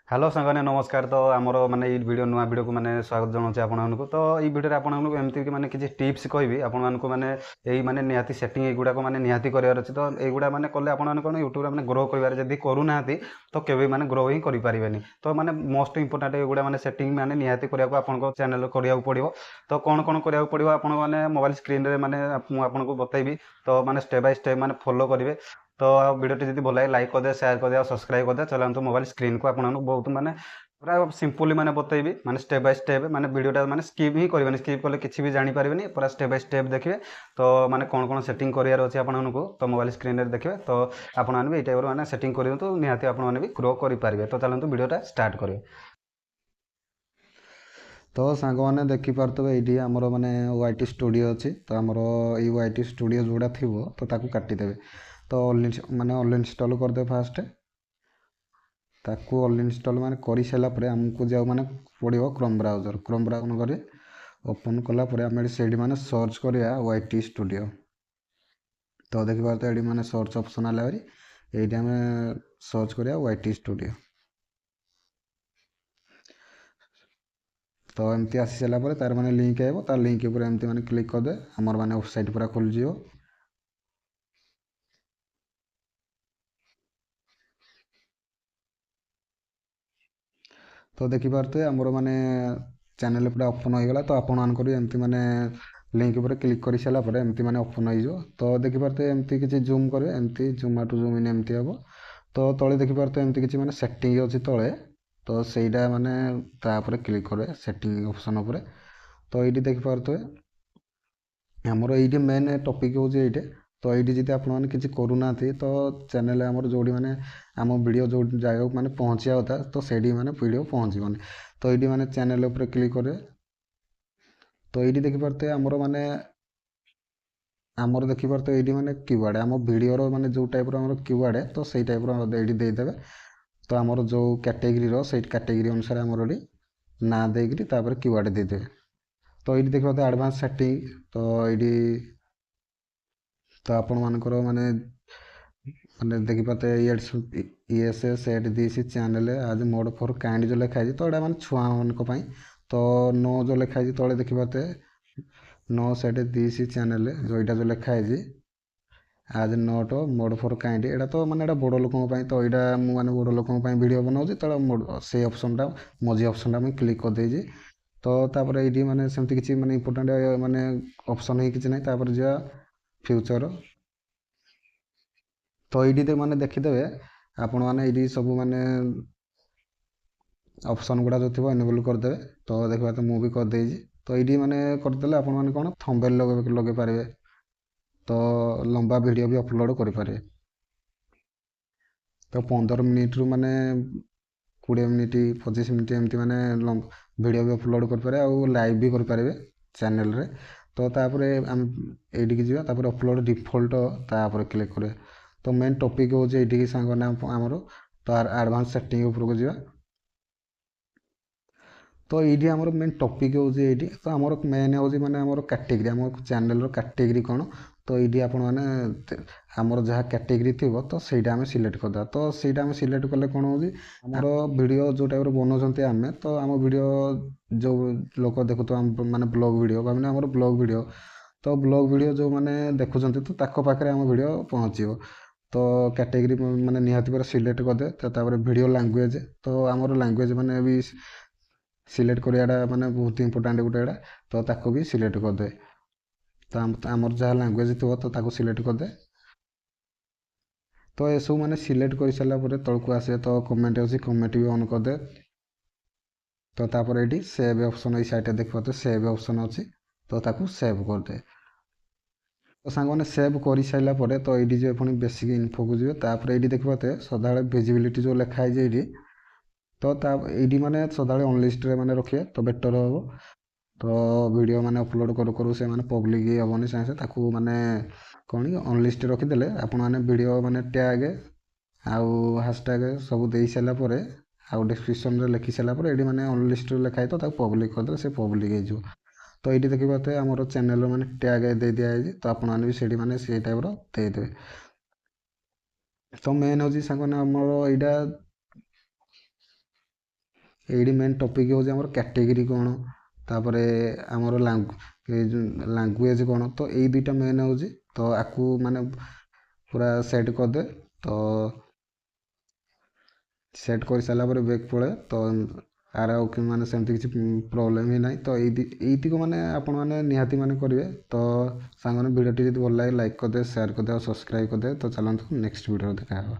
Hello ସାଙ୍ଗମାନେ, ନମସ୍କାର। ତ ଆମର ମାନେ ଏଇ ଭିଡ଼ିଓ ନୂଆ ଭିଡ଼ିଓକୁ ମାନେ ସ୍ୱାଗତ ଜଣାଉଛି ଆପଣମାନଙ୍କୁ। ତ ଏଇ ଭିଡ଼ିଓରେ ଆପଣମାନଙ୍କୁ ଏମିତି ମାନେ କିଛି ଟିପ୍ସ କହିବି ଆପଣମାନଙ୍କୁ, ମାନେ ଏଇ ମାନେ ନିହାତି ସେଟିଂ ଏଇଗୁଡ଼ାକ ମାନେ ନିହାତି କରିବାର ଅଛି। ତ ଏଇଗୁଡ଼ା ମାନେ କଲେ ଆପଣମାନେ କ'ଣ ୟୁଟ୍ୟୁବରେ ମାନେ ଗ୍ରୋ କରିବାରେ, ଯଦି କରୁନାହାନ୍ତି ତ କେବେ ମାନେ ଗ୍ରୋ ହିଁ କରିପାରିବେନି। ତ ମାନେ ମୋଷ୍ଟ ଇମ୍ପୋର୍ଟାଣ୍ଟ ଏଗୁଡ଼ା ମାନେ ସେଟିଂ ମାନେ ନିହାତି କରିବାକୁ ଆପଣଙ୍କ ଚ୍ୟାନେଲ୍ କରିବାକୁ ପଡ଼ିବ। ତ କ'ଣ କ'ଣ କରିବାକୁ ପଡ଼ିବ ଆପଣ ମାନେ ମୋବାଇଲ ସ୍କ୍ରିନ୍ରେ ମାନେ ମୁଁ ଆପଣଙ୍କୁ ବତେଇବି। ତ ମାନେ ଷ୍ଟେପ୍ ବାଇ ଷ୍ଟେପ୍ ମାନେ ଫଲୋ କରିବେ। ତ ଭିଡ଼ିଓଟି ଯଦି ଭଲ ଲାଗେ ଲାଇକ୍ କରିଦେବେ, ସେୟାର କରିଦେବେ ଆଉ ସବସ୍କ୍ରାଇବ୍ କରିଦେବେ। ଚାଲନ୍ତୁ ମୋବାଇଲ ସ୍କ୍ରିନ୍କୁ ଆପଣଙ୍କୁ ବହୁତ ମାନେ ପୁରା ସିମ୍ପଲି ମାନେ ବତେଇବି, ମାନେ ଷ୍ଟେପ୍ ବାଇ ଷ୍ଟେପ୍। ମାନେ ଭିଡ଼ିଓଟା ମାନେ ସ୍କିପ୍ ହିଁ କରିବେନି, ସ୍କିପ୍ କଲେ କିଛି ବି ଜାଣିପାରିବେନି। ପୁରା ଷ୍ଟେପ୍ ବାଇ ଷ୍ଟେପ୍ ଦେଖିବେ। ତ ମାନେ କ'ଣ କ'ଣ ସେଟିଂ କରିବାର ଅଛି ଆପଣମାନଙ୍କୁ ତ ମୋବାଇଲ ସ୍କ୍ରିନ୍ରେ ଦେଖିବେ। ତ ଆପଣମାନେ ବି ଏଇ ଟାଇପ୍ର ମାନେ ସେଟିଂ କରିଦିଅନ୍ତୁ, ନିହାତି ଆପଣମାନେ ବି ଗ୍ରୋ କରିପାରିବେ। ତ ଚାଲନ୍ତୁ ଭିଡ଼ିଓଟା ଷ୍ଟାର୍ଟ କରିବେ। ତ ସାଙ୍ଗମାନେ ଦେଖିପାରୁଥିବେ, ଏଇଠି ଆମର ମାନେ ୱାଇ ଟି ଷ୍ଟୁଡ଼ିଓ ଅଛି। ତ ଆମର ଏଇ ୱାଇ ଟି ଷ୍ଟୁଡ଼ିଓ ଯେଉଁଟା ଥିବ ତ ତାକୁ କାଟିଦେବେ। ତ ମାନେ ଅନଇନଷ୍ଟଲ୍ କରିଦେବେ ଫାଷ୍ଟ ତାକୁ। ଅନଇନଷ୍ଟଲ୍ ମାନେ କରିସାରିଲା ପରେ ଆମକୁ ଯାଉ ମାନେ ପଡ଼ିବ କ୍ରୋମ୍ ବ୍ରାଉଜର୍। କ୍ରୋମ୍ ବ୍ରାଉଜର୍ କରି ଓପନ୍ କଲା ପରେ ଆମେ ଏଠି ସେଇଠି ମାନେ ସର୍ଚ୍ଚ କରିବା ୱାଇ ଟି ଷ୍ଟୁଡ଼ିଓ। ତ ଦେଖିପାରୁଥିବେ, ଏଠି ମାନେ ସର୍ଚ୍ଚ ଅପସନ୍ ହେଲା ଭାରି। ଏଇଠି ଆମେ ସର୍ଚ୍ଚ କରିବା ୱାଇ ଟି ଷ୍ଟୁଡ଼ିଓ। ତ ଏମିତି ଆସି ସାରିଲା ପରେ ତାର ମାନେ ଲିଙ୍କ୍ ଆଇବ। ତା ଲିଙ୍କ୍ ଉପରେ ଏମିତି ମାନେ କ୍ଲିକ୍ କରିଦେବେ, ଆମର ମାନେ ୱେବସାଇଟ୍ ପୁରା ଖୋଲିଯିବ। ତ ଦେଖିପାରୁଥିବେ, ଆମର ମାନେ ଚ୍ୟାନେଲ୍ ପୁରା ଓପନ୍ ହୋଇଗଲା। ତ ଆପଣମାନଙ୍କର ବି ଏମିତି ମାନେ ଲିଙ୍କ୍ ଉପରେ କ୍ଲିକ୍ କରିସାରିଲା ପରେ ଏମିତି ମାନେ ଓପନ୍ ହେଇଯିବ। ତ ଦେଖିପାରୁଥିବେ, ଏମିତି କିଛି ଜୁମ୍ କରିବେ, ଏମିତି ଜୁମ୍ ଆଉଟ୍ ଜୁମ୍ ଇନ୍ ଏମିତି ହେବ। ତ ତଳେ ଦେଖିପାରୁଥିବେ, ଏମିତି କିଛି ମାନେ ସେଟିଂ ଅଛି ତଳେ। ତ ସେଇଟା ମାନେ ତାପରେ କ୍ଲିକ୍ କରିବେ ସେଟିଂ ଅପସନ୍ ଉପରେ। ତ ଏଇଠି ଦେଖିପାରୁଥିବେ, ଆମର ଏଇଠି ମେନ୍ ଟପିକ୍ ହେଉଛି ଏଇଠି। ତ ଏଇଠି ଯଦି ଆପଣମାନେ କିଛି କରୁନାହାନ୍ତି ତ ଚ୍ୟାନେଲ୍ ଆମର ଯେଉଁଠି ମାନେ ଆମ ଭିଡ଼ିଓ ଯେଉଁ ଜାଗାକୁ ମାନେ ପହଞ୍ଚିବା କଥା ତ ସେଇଠି ମାନେ ଭିଡ଼ିଓ ପହଞ୍ଚିବନି। ତ ଏଇଠି ମାନେ ଚ୍ୟାନେଲ୍ ଉପରେ କ୍ଲିକ୍ କରିବେ। ତ ଏଇଠି ଦେଖିପାରୁଥିବେ, ଆମର ମାନେ ଆମର ଦେଖିପାରୁଥିବେ ଏଇଠି ମାନେ କିୱାର୍ଡ଼, ଆମ ଭିଡ଼ିଓର ମାନେ ଯେଉଁ ଟାଇପ୍ର ଆମର କିୱାର୍ଡ଼ ତ ସେଇ ଟାଇପ୍ର ଏଇଠି ଦେଇଦେବେ। ତ ଆମର ଯେଉଁ କ୍ୟାଟେଗୋରୀର ସେଇ କ୍ୟାଟେଗୋରୀ ଅନୁସାରେ ଆମର ଏଠି ନାଁ ଦେଇକିରି ତାପରେ କିୱାର୍ଡ଼ ଦେଇଦେବେ। ତ ଏଇଠି ଦେଖିପାରୁଥିବେ ଆଡ଼ଭାନ୍ସ ସେଟିଂ। ତ ଏଇଠି ତ ଆପଣମାନଙ୍କର ମାନେ ମାନେ ଦେଖିପାରୁଥିବେ, yes set this channel as made for kind ଯେଉଁ ଲେଖା ହେଇଛି, ତ ଏଇଟା ମାନେ ଛୁଆମାନଙ୍କ ପାଇଁ। ତ ନୋ ଯେଉଁ ଲେଖା ହେଇଛି ତଳେ ଦେଖିପାରୁଥିବେ, ନୋ ସେଟ୍ this channel ଯେଉଁ ଏଇଟା ଯେଉଁ ଲେଖା ହେଇଛି ଆଜ୍ not made for kind, ଏଇଟା ତ ମାନେ ଏଇଟା ବଡ଼ ଲୋକଙ୍କ ପାଇଁ। ତ ଏଇଟା ମୁଁ ମାନେ ବଡ଼ ଲୋକଙ୍କ ପାଇଁ ଭିଡ଼ିଓ ବନାଉଛି, ତ ସେଇ ଅପସନ୍ଟା ମଝି ଅପସନ୍ଟା ମୁଁ କ୍ଲିକ୍ କରିଦେଇଛି। ତ ତାପରେ ଏଇଠି ମାନେ ସେମିତି କିଛି ମାନେ ଇମ୍ପୋର୍ଟାଣ୍ଟ ମାନେ ଅପସନ୍ ହିଁ କିଛି ନାହିଁ। ତାପରେ ଯିବା ଫ୍ୟୁଚର୍। ତ ଏଇଠି ମାନେ ଦେଖିଦେବେ ଆପଣମାନେ, ଏଇଠି ସବୁ ମାନେ ଅପସନ୍ ଗୁଡ଼ା ଯେଉଁ ଥିବ ଏନେବଲ୍ କରିଦେବେ। ତ ଦେଖିବା, ତ ମୁଁ ବି କରିଦେଇଛି। ତ ଏଇଠି ମାନେ କରିଦେଲେ ଆପଣମାନେ କ'ଣ ଥମ୍ବେଲ୍ ଲଗେଇ ପାରିବେ, ତ ଲମ୍ବା ଭିଡ଼ିଓ ବି ଅପଲୋଡ଼ କରିପାରିବେ। ତ 15 ମିନିଟ୍ରୁ ମାନେ 20 ମିନିଟ୍, 25 ମିନିଟ୍ ଏମିତି ମାନେ ଭିଡ଼ିଓ ବି ଅପଲୋଡ଼ କରିପାରିବେ ଆଉ ଲାଇଭ୍ ବି କରିପାରିବେ ଚ୍ୟାନେଲ୍ରେ। ତ ତାପରେ ଆମେ ଏଇଠିକି ଯିବା, ତାପରେ ଅପଲୋଡ଼ ଡିଫଲ୍ଟ ତାପରେ କ୍ଲିକ୍ କରିବା। ତ ମେନ୍ ଟପିକ୍ ହେଉଛି ଏଇଠିକି ସାଙ୍ଗମାନେ ଆମର, ତ ଆଡ଼ଭାନ୍ସ ସେଟିଂ ଉପରକୁ ଯିବା। ତ ଏଇଠି ଆମର ମେନ୍ ଟପିକ୍ ହେଉଛି ଏଇଠି। ତ ଆମର ମେନ୍ ହେଉଛି ମାନେ ଆମର କ୍ୟାଟେଗୋରୀ, ଆମ ଚ୍ୟାନେଲ୍ର କ୍ୟାଟେଗୋରୀ କ'ଣ। ତ ଏଇଠି ଆପଣମାନେ ଆମର ଯାହା କ୍ୟାଟେଗୋରୀ ଥିବ ତ ସେଇଟା ଆମେ ସିଲେକ୍ଟ କରିଦେବା। ତ ସେଇଟା ଆମେ ସିଲେକ୍ଟ କଲେ କ'ଣ ହେଉଛି, ଆମର ଭିଡ଼ିଓ ଯେଉଁ ଟାଇପ୍ର ବନାଉଛନ୍ତି ଆମେ, ତ ଆମ ଭିଡ଼ିଓ ଯେଉଁ ଲୋକ ଦେଖୁଥିବ, ଆମ ମାନେ ବ୍ଲଗ୍ ଭିଡ଼ିଓ ଭାବିନେ ଆମର ବ୍ଲଗ୍ ଭିଡ଼ିଓ, ତ ବ୍ଲଗ୍ ଭିଡ଼ିଓ ଯେଉଁମାନେ ଦେଖୁଛନ୍ତି ତ ତାଙ୍କ ପାଖରେ ଆମ ଭିଡ଼ିଓ ପହଞ୍ଚିବ। ତ କ୍ୟାଟେଗୋରୀ ମାନେ ନିହାତି ପୁରା ସିଲେକ୍ଟ କରିଦେବେ। ତ ତାପରେ ଭିଡ଼ିଓ ଲାଙ୍ଗୁଏଜ୍, ତ ଆମର ଲାଙ୍ଗୁଏଜ୍ ମାନେ ବି ସିଲେକ୍ଟ କରିବାଟା ମାନେ ବହୁତ ଇମ୍ପୋର୍ଟାଣ୍ଟ ଗୋଟେ ଏଇଟା। ତ ତାକୁ ବି ସିଲେକ୍ଟ କରିଦେବେ। ତ ଆମର ଯାହା ଲାଙ୍ଗୁଏଜ୍ ଥିବ ତ ତାକୁ ସିଲେକ୍ଟ କରିଦେବେ। ତ ଏସବୁ ମାନେ ସିଲେକ୍ଟ କରିସାରିଲା ପରେ ତଳକୁ ଆସିବେ, ତ କମେଣ୍ଟ ଅଛି, କମେଣ୍ଟ ବି ଅନ୍ କରିଦେବେ। ତ ତାପରେ ଏଇଠି ସେଭ୍ ଅପସନ୍, ଏଇ ସାଇଡ଼୍ରେ ଦେଖିପାରୁଥିବେ ସେଭ୍ ଅପସନ୍ ଅଛି, ତ ତାକୁ ସେଭ୍ କରିଦେବେ। ତ ସାଙ୍ଗମାନେ ସେଭ୍ କରିସାରିଲା ପରେ ତ ଏଇଠି ଯିବେ, ପୁଣି ବେସିକ୍ ଇନଫୋକୁ ଯିବେ। ତାପରେ ଏଇଠି ଦେଖିପାରୁଥିବେ ସଦାବେଳେ ଭିଜିବିଲିଟି ଯେଉଁ ଲେଖା ହେଇଛି ଏଇଠି, ତ ତା ଏଇଠି ମାନେ ସଦାବେଳେ ଅନଲିଷ୍ଟରେ ମାନେ ରଖିବେ ତ ବେଟର୍ ହେବ। ତ ଭିଡ଼ିଓ ମାନେ ଅପଲୋଡ଼ କରୁ କରୁ ସେମାନେ ପବ୍ଲିକ୍ ହେବନି ସାଙ୍ଗେ ସାଙ୍ଗେ, ତାକୁ ମାନେ କ'ଣ କି ଅନଲିଷ୍ଟ ରଖିଦେଲେ ଆପଣମାନେ ଭିଡ଼ିଓ ମାନେ ଟ୍ୟାଗ୍ ଆଉ ହାସଟ୍ୟାଗ୍ ସବୁ ଦେଇ ସାରିଲା ପରେ ଆଉ ଡିସ୍କ୍ରିପସନ୍ରେ ଲେଖି ସାରିଲା ପରେ ଏଇଠି ମାନେ ଅନଲିଷ୍ଟରେ ଲେଖା ହେଇଥିବ, ତାକୁ ପବ୍ଲିକ୍ କରିଦେଲେ ସେ ପବ୍ଲିକ୍ ହେଇଯିବ। ତ ଏଇଠି ଦେଖିପାରୁଥିବେ, ଆମର ଚ୍ୟାନେଲ୍ର ମାନେ ଟ୍ୟାଗ୍ ଦେଇ ଦିଆହେଇଛି, ତ ଆପଣମାନେ ବି ସେଇଠି ମାନେ ସେଇ ଟାଇପ୍ର ଦେଇଦେବେ। ତ ମେନ୍ ହେଉଛି ସାଙ୍ଗମାନେ ଆମର ଏଇଟା। ଏଇଠି ମେନ୍ ଟପିକ୍ ହେଉଛି ଆମର କ୍ୟାଟେଗୋରୀ କ'ଣ, ତାପରେ ଆମର ଲାଙ୍ଗୁଏଜ୍ କ'ଣ। ତ ଏଇ ଦୁଇଟା ମେନ୍ ହେଉଛି। ତ ଆକୁ ମାନେ ପୁରା ସେଟ୍ କରିଦେ। ତ ସେଟ୍ କରିସାରିଲା ପରେ ବ୍ୟାକ୍ ପଳାଏ। ତ ଆର ଆଉ ମାନେ ସେମିତି କିଛି ପ୍ରୋବ୍ଲେମ୍ ହିଁ ନାହିଁ। ତ ଏଇତିକ ମାନେ ଆପଣମାନେ ନିହାତି ମାନେ କରିବେ। ତ ସାଙ୍ଗମାନେ, ଭିଡ଼ିଓଟି ଯଦି ଭଲ ଲାଗେ ଲାଇକ୍ କରିଦେବେ, ସେୟାର କରିଦେବେ ଆଉ ସବସ୍କ୍ରାଇବ୍ କରିଦେବେ। ତ ଚାଲନ୍ତୁ, ନେକ୍ସଟ ଭିଡ଼ିଓରେ ଦେଖା ହେବା।